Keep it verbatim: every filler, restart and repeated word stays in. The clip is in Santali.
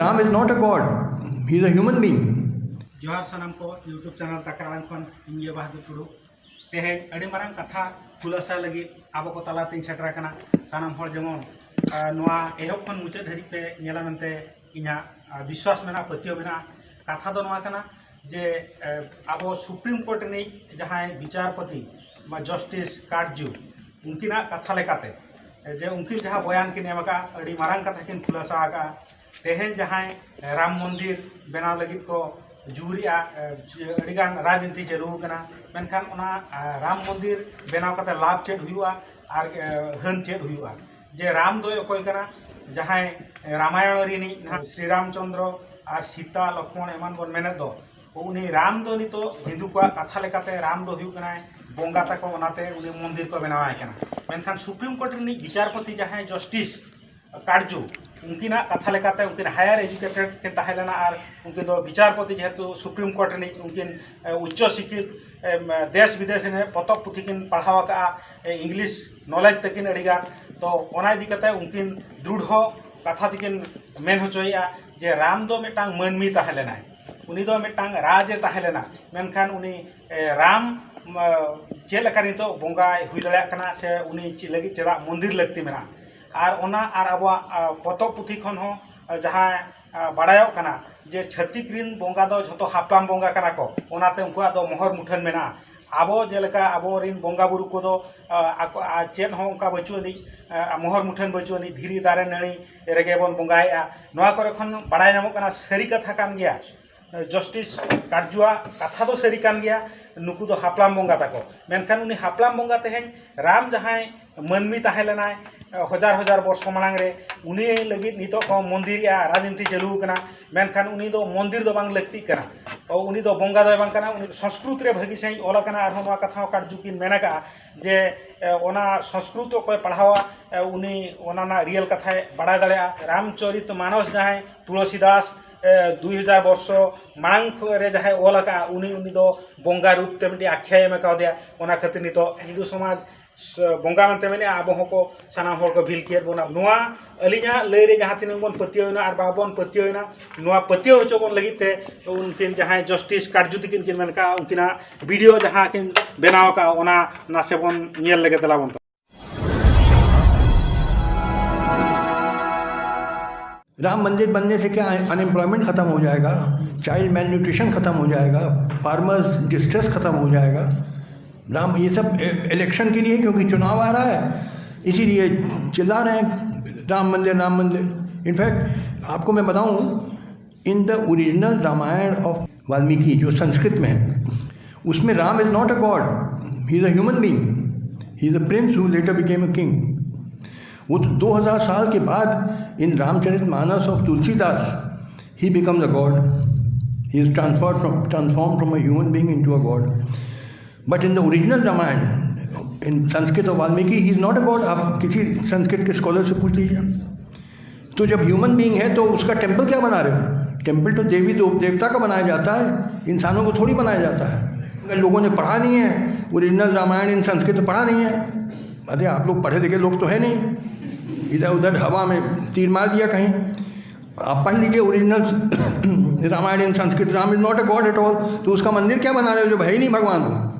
Ram is not a god, he is a human being. ᱡᱚᱦᱟᱨ ᱥᱟᱱᱟᱢ ᱠᱚ YouTube channel ᱛᱟᱠᱨᱟᱲᱟᱝ ᱠᱷᱚᱱ ᱤᱧ ᱜᱮ ᱵᱟᱦᱟᱫᱩᱨ ᱴᱩᱰᱩ᱾ ᱛᱮᱦᱮᱧ ᱟᱹᱰᱤ ᱢᱟᱨᱟᱝ ᱠᱟᱛᱷᱟ ᱠᱷᱩᱞᱟᱹᱥᱟ ᱞᱟᱹᱜᱤᱫ ᱟᱵᱚ ᱠᱚ ᱛᱟᱞᱟᱛᱮᱧ ᱥᱮᱴᱮᱨ ᱟᱠᱟᱱᱟ᱾ ᱥᱟᱱᱟᱢ ᱦᱚᱲ ᱡᱮᱢᱚᱱ ᱟᱨ ᱱᱚᱣᱟ ᱮᱦᱚᱵ ᱠᱷᱚᱱ ᱢᱩᱪᱟᱹᱫ ᱫᱷᱟᱹᱨᱤᱡ ᱯᱮ ᱧᱮᱞᱟ ᱢᱮᱱᱛᱮ ᱤᱧᱟᱹᱜ ᱟᱨ ᱵᱤᱥᱣᱟᱥ ᱢᱮᱱᱟᱜᱼᱟ, ᱯᱟᱹᱛᱭᱟᱹᱣ ᱢᱮᱱᱟᱜᱼᱟ᱾ ᱠᱟᱛᱷᱟ ᱫᱚ ᱱᱚᱣᱟ ᱠᱟᱱᱟ ᱡᱮ ᱟᱨ ᱟᱵᱚ ᱥᱩᱯᱨᱤᱢ ᱠᱳᱨᱴ ᱨᱤᱱᱤᱡ ᱡᱟᱦᱟᱸᱭ ᱵᱤᱪᱟᱨᱯᱚᱛᱤ ᱵᱟ ᱡᱟᱥᱴᱤᱥ ᱠᱟᱴᱡᱩ, ᱩᱱᱠᱤᱱᱟᱜ ᱠᱟᱛᱷᱟ ᱞᱮᱠᱟᱛᱮ ᱡᱮ ᱩᱱᱠᱤᱱ ᱡᱟᱦᱟᱸ ᱵᱚᱭᱟᱱ ᱠᱤᱱ ᱮᱢ ᱟᱠᱟᱫᱼᱟ, ᱟᱹᱰᱤ ᱢᱟᱨᱟᱝ ᱠᱟᱛᱷᱟ ᱠᱤᱱ ᱠᱷᱩᱞᱟᱹᱥᱟ ᱟᱠᱟᱫᱼᱟ᱾ ᱛᱮᱦᱮᱧ ᱡᱟᱦᱟᱸᱭ ᱨᱟᱢ ᱢᱚᱱᱫᱤᱨ ᱵᱮᱱᱟᱣ ᱞᱟᱹᱜᱤᱫ ᱠᱚ ᱡᱩᱨᱤᱜᱼᱟ, ᱟᱹᱰᱤᱜᱟᱱ ᱨᱟᱡᱽᱱᱤᱛᱤ ᱪᱟᱹᱞᱩ ᱟᱠᱟᱱᱟ, ᱢᱮᱱᱠᱷᱟᱱ ᱚᱱᱟ ᱨᱟᱢ ᱢᱚᱱᱫᱤᱨ ᱵᱮᱱᱟᱣ ᱠᱟᱛᱮ ᱞᱟᱵᱷ ᱪᱮᱫ ᱦᱩᱭᱩᱜᱼᱟ ᱟᱨ ᱦᱟᱹᱱ ᱪᱮᱫ ᱦᱩᱭᱩᱜᱼᱟ? ᱡᱮ ᱨᱟᱢ ᱫᱚᱭ ᱚᱠᱚᱭ ᱠᱟᱱᱟ? ᱡᱟᱦᱟᱸᱭ ᱨᱟᱢᱟᱭᱚᱬ ᱨᱤᱱᱤᱡ ᱱᱟᱦᱟᱜ ᱥᱨᱤ ᱨᱟᱢᱪᱚᱸᱫᱽᱨᱚ ᱟᱨ ᱥᱤᱛᱟ ᱞᱚᱠᱷᱢᱚᱬ ᱮᱢᱟᱱ ᱵᱚᱱ ᱢᱮᱱᱮᱫ ᱫᱚ, ᱩᱱᱤ ᱨᱟᱢ ᱫᱚ ᱱᱤᱛᱚᱜ ᱦᱤᱱᱫᱩ ᱠᱚᱣᱟᱜ ᱠᱟᱛᱷᱟ ᱞᱮᱠᱟᱛᱮ ᱨᱟᱢ ᱫᱚ ᱦᱩᱭᱩᱜ ᱠᱟᱱᱟᱭ ᱵᱚᱸᱜᱟ ᱛᱟᱠᱚ, ᱚᱱᱟᱛᱮ ᱩᱱᱤ ᱢᱚᱱᱫᱤᱨ ᱠᱚ ᱵᱮᱱᱟᱣᱟᱭ ᱠᱟᱱᱟ᱾ ᱢᱮᱱᱠᱷᱟᱱ ᱥᱩᱯᱨᱤᱢ ᱠᱳᱨᱴ ᱨᱤᱱᱤᱡ ᱵᱤᱪᱟᱨᱯᱚᱛᱤ ᱡᱟᱦᱟᱸᱭ ᱡᱟᱥᱴᱤᱥ ᱠᱟᱴᱡᱩ, ᱩᱱᱠᱤᱱᱟᱜ ᱠᱟᱛᱷᱟ ᱞᱮᱠᱟᱛᱮ ᱩᱱᱠᱤᱱ higher educated ᱠᱤᱱ ᱛᱟᱦᱮᱸ ᱞᱮᱱᱟ ᱟᱨ ᱩᱱᱠᱤᱱ ᱫᱚ ᱵᱤᱪᱟᱨᱯᱚᱛᱤ ᱡᱮᱦᱮᱛᱩ ᱥᱩᱯᱨᱤᱢ ᱠᱳᱨᱴ ᱨᱤᱱᱤᱡ ᱩᱱᱠᱤᱱ ᱮ, ᱩᱪᱪᱚ ᱥᱤᱠᱠᱷᱤᱛ, ᱮ, ᱫᱮᱥ ᱵᱤᱫᱮᱥ ᱨᱮ ᱯᱚᱛᱚᱵ ᱯᱩᱛᱷᱤ ᱠᱤᱱ ᱯᱟᱲᱦᱟᱣ ᱟᱠᱟᱫᱼᱟ, ᱮ, English knowledge ᱛᱟᱹᱠᱤᱱ ᱟᱹᱰᱤᱜᱟᱱ᱾ ᱛᱚ ᱚᱱᱟ ᱤᱫᱤ ᱠᱟᱛᱮ ᱩᱱᱠᱤᱱ ᱫᱨᱩᱲᱦᱚ ᱠᱟᱛᱷᱟ ᱛᱮᱠᱤᱱ ᱢᱮᱱ ᱦᱚᱪᱚᱭᱮᱫᱼᱟ ᱡᱮ ᱨᱟᱢ ᱫᱚ ᱢᱤᱫᱴᱟᱝ ᱢᱟᱹᱱᱢᱤ ᱛᱟᱦᱮᱸ ᱞᱮᱱᱟᱭ, ᱩᱱᱤ ᱫᱚ ᱢᱤᱫᱴᱟᱝ ᱨᱟᱡᱽ ᱮ ᱛᱟᱦᱮᱸ ᱞᱮᱱᱟ, ᱢᱮᱱᱠᱷᱟᱱ ᱩᱱᱤ ᱮ, ᱨᱟᱢ ᱢ, ᱪᱮᱫ ᱞᱮᱠᱟ ᱱᱤᱛᱚᱜ ᱵᱚᱸᱜᱟᱭ ᱦᱩᱭ ᱫᱟᱲᱮᱭᱟᱜ ᱠᱟᱱᱟ ᱥᱮ ᱩᱱᱤ ᱪᱮᱫ ᱞᱟᱹᱜᱤᱫ ᱪᱮᱫᱟᱜ ᱢᱚᱱᱫᱤᱨ ᱞᱟᱹᱠᱛᱤ ᱢᱮᱱᱟᱜᱼᱟ? ᱟᱨ ᱚᱱᱟ ᱟᱨ ᱟᱵᱚᱣᱟᱜ ᱟ, ᱯᱚᱛᱚᱵ ᱯᱩᱛᱷᱤ ᱠᱷᱚᱱ ᱦᱚᱸ ᱟ, ᱡᱟᱦᱟᱸ ᱟ, ᱵᱟᱲᱟᱭᱚᱜ ᱠᱟᱱᱟ ᱡᱮ ᱪᱷᱟᱹᱛᱤᱠ ᱨᱤᱱ ᱵᱚᱸᱜᱟ ᱫᱚ ᱡᱷᱚᱛᱚ ᱦᱟᱯᱲᱟᱢ ᱵᱚᱸᱜᱟ ᱠᱟᱱᱟ ᱠᱚ, ᱚᱱᱟᱛᱮ ᱩᱱᱠᱩᱣᱟᱜ ᱫᱚ ᱢᱚᱦᱚᱨ ᱢᱩᱴᱷᱟᱹᱱ ᱢᱮᱱᱟᱜᱼᱟ᱾ ᱟᱵᱚ ᱡᱮᱞᱮᱠᱟ ᱟᱵᱚᱨᱤᱱ ᱵᱚᱸᱜᱟ ᱵᱩᱨᱩ ᱠᱚᱫᱚ ᱟ, ᱟᱠᱚ ᱟ, ᱪᱮᱫ ᱦᱚᱸ ᱚᱱᱠᱟ ᱵᱟᱹᱪᱩᱜ ᱟᱹᱱᱤᱡ, ᱟ, ᱢᱚᱦᱚᱨ ᱢᱩᱴᱷᱟᱹᱱ ᱵᱟᱹᱪᱩᱜ ᱟᱹᱱᱤᱡ, ᱫᱷᱤᱨᱤ ᱫᱟᱨᱮ ᱱᱟᱹᱲᱤ ᱨᱮᱜᱮ ᱵᱚᱱ ᱵᱚᱸᱜᱟᱭᱮᱫᱼᱟ᱾ ᱱᱚᱣᱟ ᱠᱚᱨᱮ ᱠᱷᱚᱱ ᱵᱟᱲᱟᱭ ᱧᱟᱢᱚᱜ ᱠᱟᱱᱟ ᱥᱟᱹᱨᱤ ᱠᱟᱛᱷᱟ ᱠᱟᱱ ᱜᱮᱭᱟ᱾ ᱡᱟᱥᱴᱤᱥ ᱠᱟᱨᱡᱩᱣᱟᱜ ᱠᱟᱛᱷᱟ ᱫᱚ ᱥᱟᱹᱨᱤ ᱠᱟᱱ ᱜᱮᱭᱟ, ᱱᱩᱠᱩ ᱫᱚ ᱦᱟᱯᱲᱟᱢ ᱵᱚᱸᱜᱟ ᱛᱟᱠᱚ᱾ ᱢᱮᱱᱠᱷᱟᱱ ᱩᱱᱤ ᱦᱟᱯᱲᱟᱢ ᱵᱚᱸᱜᱟ ᱛᱮᱦᱮᱧ ᱨᱟᱢ ᱡᱟᱦᱟᱸᱭ ᱢᱟᱹᱱᱢᱤ ᱛᱟᱦᱮᱸ ᱞᱮᱱᱟᱭ ᱦᱟᱡᱟᱨ ᱦᱟᱡᱟᱨ ᱵᱚᱨᱥᱚ ᱢᱟᱲᱟᱝ ᱨᱮ, ᱩᱱᱤ ᱞᱟᱹᱜᱤᱫ ᱱᱤᱛᱚᱜ ᱠᱚ ᱢᱚᱱᱫᱤᱨᱮᱜᱼᱟ, ᱨᱟᱡᱽᱱᱤᱛᱤ ᱪᱟᱹᱞᱩ ᱟᱠᱟᱱᱟ᱾ ᱢᱮᱱᱠᱷᱟᱱ ᱩᱱᱤ ᱫᱚ ᱢᱚᱱᱫᱤᱨ ᱫᱚ ᱵᱟᱝ ᱞᱟᱹᱠᱛᱤᱜ ᱠᱟᱱᱟ᱾ ᱩᱱᱤ ᱫᱚ ᱵᱚᱸᱜᱟ ᱫᱚᱭ ᱵᱟᱝ ᱠᱟᱱᱟ᱾ ᱩᱱᱤ ᱫᱚ ᱥᱚᱝᱥᱠᱨᱩᱛ ᱨᱮ ᱵᱷᱟᱹᱜᱤ ᱥᱟᱺᱦᱤᱡ ᱚᱞ ᱟᱠᱟᱱᱟ᱾ ᱟᱨᱦᱚᱸ ᱱᱚᱣᱟ ᱠᱟᱛᱷᱟ ᱦᱚᱸ ᱠᱟᱨᱡᱩ ᱠᱤᱱ ᱢᱮᱱ ᱟᱠᱟᱫᱼᱟ ᱡᱮ ᱮ, ᱚᱱᱟ ᱥᱚᱝᱥᱠᱨᱩᱛ ᱚᱠᱚᱭ ᱯᱟᱲᱦᱟᱣᱟ, ᱮ, ᱩᱱᱤ ᱚᱱᱟ ᱨᱮᱱᱟᱜ ᱨᱤᱭᱮᱞ ᱠᱟᱛᱷᱟᱭ ᱵᱟᱲᱟᱭ ᱫᱟᱲᱮᱭᱟᱜᱼᱟ᱾ ᱨᱟᱢᱪᱚᱨᱤᱛ ᱢᱟᱱᱚᱥ ᱡᱟᱦᱟᱸᱭ ᱛᱩᱞᱚᱥᱤᱫᱟᱥ ᱮ, ᱫᱩᱭ ᱦᱟᱡᱟᱨ ᱵᱚᱨᱥᱚ ᱢᱟᱲᱟᱝ ᱠᱷᱚᱱ ᱨᱮ ᱡᱟᱦᱟᱸᱭ ᱚᱞ ᱟᱠᱟᱫᱼᱟ, ᱩᱱᱤ ᱩᱱᱤ ᱫᱚ ᱵᱚᱸᱜᱟ ᱨᱩᱯ ᱛᱮ ᱢᱤᱫᱴᱤᱡ ᱟᱠᱷᱭᱟᱭ ᱮᱢ ᱠᱟᱣᱫᱮᱭᱟ᱾ ᱚᱱᱟ ᱠᱷᱟᱹᱛᱤᱨ ᱱᱤᱛᱚᱜ ᱦᱤᱱᱫᱩ ᱥᱚᱢᱟᱡᱽ ᱵᱚᱸᱜᱟ ᱢᱮᱱᱛᱮ ᱢᱮᱱᱮᱜᱼᱟ, ᱟᱵᱚ ᱦᱚᱸᱠᱚ ᱥᱟᱱᱟᱢ ᱦᱚᱲ ᱠᱚ ᱵᱷᱤᱞ ᱠᱮᱫ ᱵᱚᱱᱟ᱾ ᱱᱚᱣᱟ ᱟᱹᱞᱤᱧᱟᱜ ᱞᱟᱹᱭ ᱨᱮ ᱡᱟᱦᱟᱸ ᱛᱤᱱᱟᱹᱜ ᱵᱚᱱ ᱯᱟᱹᱛᱭᱟᱹᱣ ᱮᱱᱟ ᱟᱨ ᱵᱟᱵᱚᱱ ᱯᱟᱹᱛᱭᱟᱹᱣ ᱮᱱᱟ, ᱱᱚᱣᱟ ᱯᱟᱹᱛᱭᱟᱹᱣ ᱦᱚᱪᱚ ᱵᱚᱱ ᱞᱟᱹᱜᱤᱫ ᱛᱮ ᱩᱱᱠᱤᱱ ᱡᱟᱦᱟᱸᱭ ᱡᱟᱥᱴᱤᱥ ᱠᱟᱨᱡᱩ ᱛᱤᱠᱤᱱ ᱠᱤᱱ ᱢᱮᱱ ᱠᱟᱜᱼᱟ, ᱩᱱᱠᱤᱱᱟᱜ ᱵᱷᱤᱰᱤᱭᱳ ᱡᱟᱦᱟᱸ ᱠᱤᱱ ᱵᱮᱱᱟᱣ ᱠᱟᱜᱼᱟ, ᱚᱱᱟ ᱱᱟᱥᱮ ᱵᱚᱱ ᱧᱮᱞ ᱞᱮᱜᱮ ᱫᱮᱞᱟ ᱵᱚᱱ᱾ राम मंदिर बनने से क्या अनएम्प्लॉयमेंट ख़त्म हो जाएगा? चाइल्ड मेल न्यूट्रिशन ख़त्म हो जाएगा? फार्मर्स डिस्ट्रेस ख़त्म हो जाएगा? राम, ये सब इलेक्शन के लिए, क्योंकि चुनाव आ रहा है, इसीलिए चिल्ला रहे हैं, राम मंदिर, राम मंदिर। इनफैक्ट आपको मैं बताऊं, in the original Ramayana of Valmiki, जो संस्कृत में है, उसमें Ram is not a god, he is a human being, he is a prince who later became a king। वो तो दो हज़ार साल के बाद in Ramcharitmanas of Tulsidas, he becomes a god, he is transformed from, transformed from a human being into a god। But in the original Ramayana, in Sanskrit of Valmiki, he is not a god। आप किसी संस्कृत के स्कॉलर से पूछ लीजिए। तो जब ह्यूमन बीइंग है तो उसका टेम्पल क्या बना रहे हो? टेम्पल तो देवी दो देवता का बनाया जाता है, इंसानों को थोड़ी बनाया जाता है। अगर लोगों ने पढ़ा नहीं है, ओरिजिनल रामायण इन संस्कृत पढ़ा नहीं है, अरे आप लोग पढ़े लिखे लोग तो है नहीं, इधर उधर हवा में तीर मार दिया कहीं। आप पढ़ लीजिए original Ramayana in Sanskrit, Ram is not a god at all। तो उसका मंदिर क्या बना रहे हो जब है ही नहीं भगवान?